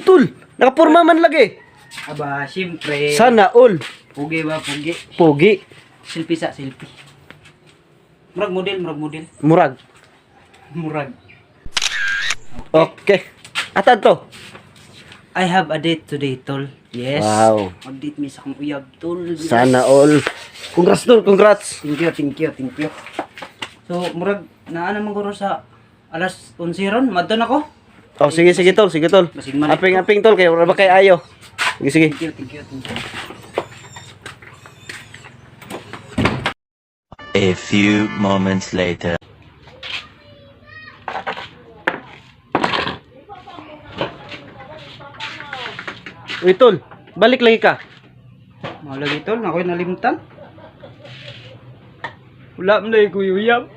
Tol, nakapurma man lagi. Aba, siyempre. Sana all. Pugi ba, pugi. Pogi. Selfie sa selfie. Murag model, murag model. Murag. Murag. Okay. Atad to. I have a date today, tol. Yes. Wow. Mag-date mi sa akong uyab, tol. Sana all. Congrats, tol, congrats. Thank you, thank you, thank you. So, murag, naa naman guro sa alas 11 ron. Madton ako. Oh, sige, sige, tol, sige, tol. Basig mali. Aping, aping, tol, kay wala ba kay ayo. Sige, sige. Thank you, thank you, thank you. A few moments later. Uy, tol, balik lagi ka. Mga lagi, tol, ako'y nalimtan. Wala man lagi ko uyab.